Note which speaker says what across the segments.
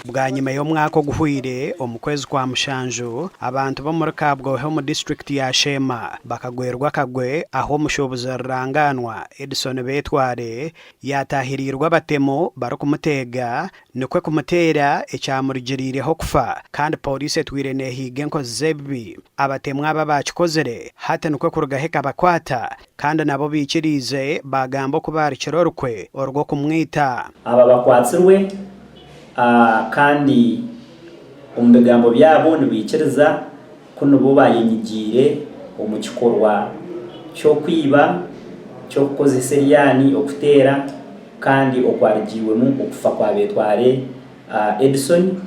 Speaker 1: Bwanyima y'omwaka oguhweire, omu kwezi kwa mushanju, abantu b'omuri Kabwohe omu disiturikiti ya Sheema bakagwerwa akagwe ahu omushuubuzi rurangaanwa Edson Betware yaataahiriirwe abatemu barikumuteega nikwo kumuteera ekyamurugiriireho kufa kandi pooriisi etwire neehiiga enkozi z'ebibi. Abatemu aba abaakikozire hati nikwo kurugaho ekabakwata Kandi nabo baikiriize, baagamba oku baarukire orukwe orw'okumwita.
Speaker 2: Aba bakwatsirwe kandi omu bigambo byabo nibaikiriza ku nibo bayenyigiire omu kikorwa ky'okwiba, ky'okukozesa eryani okuteera kandi okwarugiirwemu okufa kwa Betware Edson.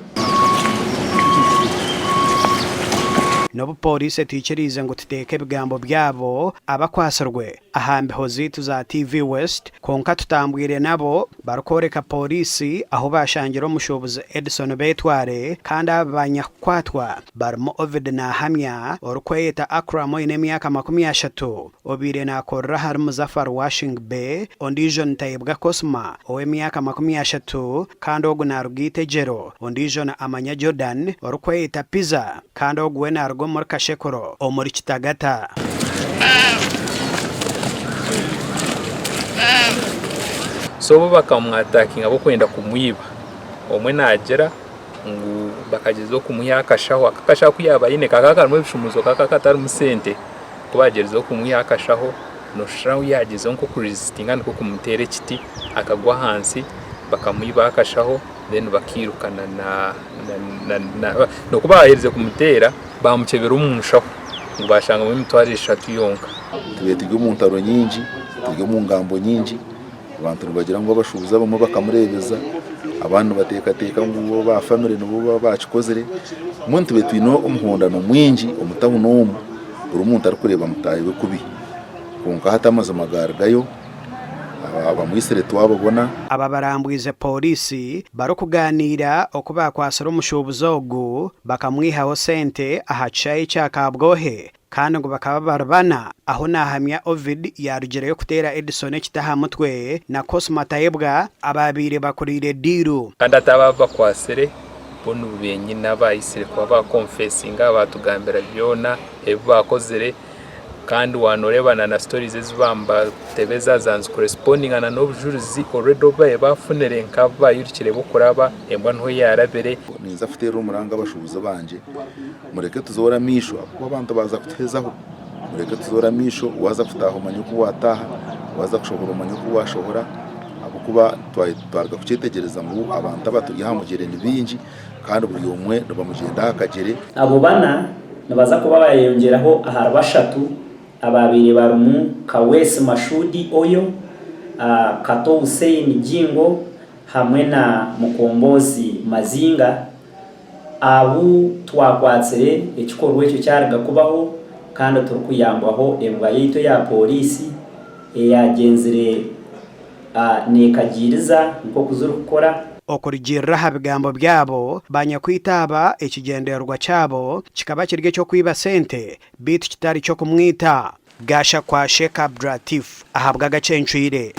Speaker 1: N'obu pooriisi etwikiriize ngu tuteeke ebigambo byabo abakwatsirwe aha mbiho zaitu za TV West, kwonka tutambwire nabo barikworeka pooriisi ahu baashangire omushuubuzi Edson Betware kandi aba banyakukwatwa barimu Ovid Nahamya orikweyeta Akram oine emyaka 30, Obaire naakorera ahari Muzaffar Washing Bay, ondiijo ni Tayebwa Cosma ow'emyaka 30 kandi ogu naaruga Itegyero, ondiijo ni Amanya Jordan orikweyeta Pizza kandi ogu we naaruga omuri Kashekuro omuri Kitagata.
Speaker 3: So bo bakamwatakinga barikwenda kumwiba, omwe naagira ngu bakagyezaho kumuha akashaho, ako akashaho aku yaaba aine kakaba karimu ebishumuuzo kakaba katarimu sente. Ku baagyerizeho kumwiha akashaho, nooshusha ngu yaagyezaho nk'okurezisitinga nikwo kumuteera ekiti akagwa ahansi bakamwiba akashaho then bakairuka na na n'oku baaherize kumuteera baamukyebera omu nshaho ngu baashangamu emitwaro eshatu yonka.
Speaker 4: Tubaire turi omu ntaro nyingi, turi omu ngambo nyingi, abantu nibagira ngu abashuubuzi abamwe bakamureebeza, abandi nibateekateeka ngu aba famire nibo baakikozire, mbwenu tubaire twine omuhondano mwingi omu tawuni omu, buri muntu arikureeba mutaahi we kubi kwonka hati amazima gaarugayo, abamwitsire twababona.
Speaker 1: Aba barambwize pooriisi barikugaaniira oku baakwatsire omushuubuzi ogu bakamwihaho sente aha kishaayi kya Kabwohe Kandi ngu bakaba bari bana, ahu naahamya Ovid yaarugireyo kuteera Edison ekiti aha mutwe na Cosma Tayebwa abaabaire bakuriire diiru.
Speaker 3: Kandi hati abo ababakwatsire bo nibo benyini abaayitsire kuba baakonfesinga baatugambira byona ebi baakozire kandi waaba nooreeba na na stories ezi baaba nibatebeza zaaba nizikoresipondinga na n'obujurizi already obu baabaire baafunire nk'abu baayirukire bo kuraba embwa niho yaarabire.
Speaker 4: Ninza kuteerera omuranga abashuubuzi bangye. Mureke tuzoore amaisho ahabw'okuba abantu baaza kutuhezaho. Mureke tuzoore amaisho, waaza kutaaha omanye oku waataaha, waaza kushohora omanye oku waashohora ahabw'okuba twaruga kukyetegyereza ngu abantu abaturi aha mugyere ni baingi kandi buri omwe nibamugyenda aha kagyere.
Speaker 2: Abo bana nibaza kuba bayeyongyeraho ahari bashatu abaabaire barimu Kaweesi Mashudi Oyo, Kato Hussein Jingo hamwe na Mukombozi Mazinga. Abu twakwatsire ekikorwa ekyo kyaruga kubaho kandi turikuyambwaho embwa yaitu eya pooriisi eyagyenzire neekagiiriza nk'oku zirikukora.
Speaker 1: Okurugiirira aha bigambo byabo, banyakwita aba ekigyendererwa kyabo kikaba kiri eky'okwiba sente beitu kitari ky'okumwita. Gashakwa Sheikh Abdulatif ahabw'agacencwire.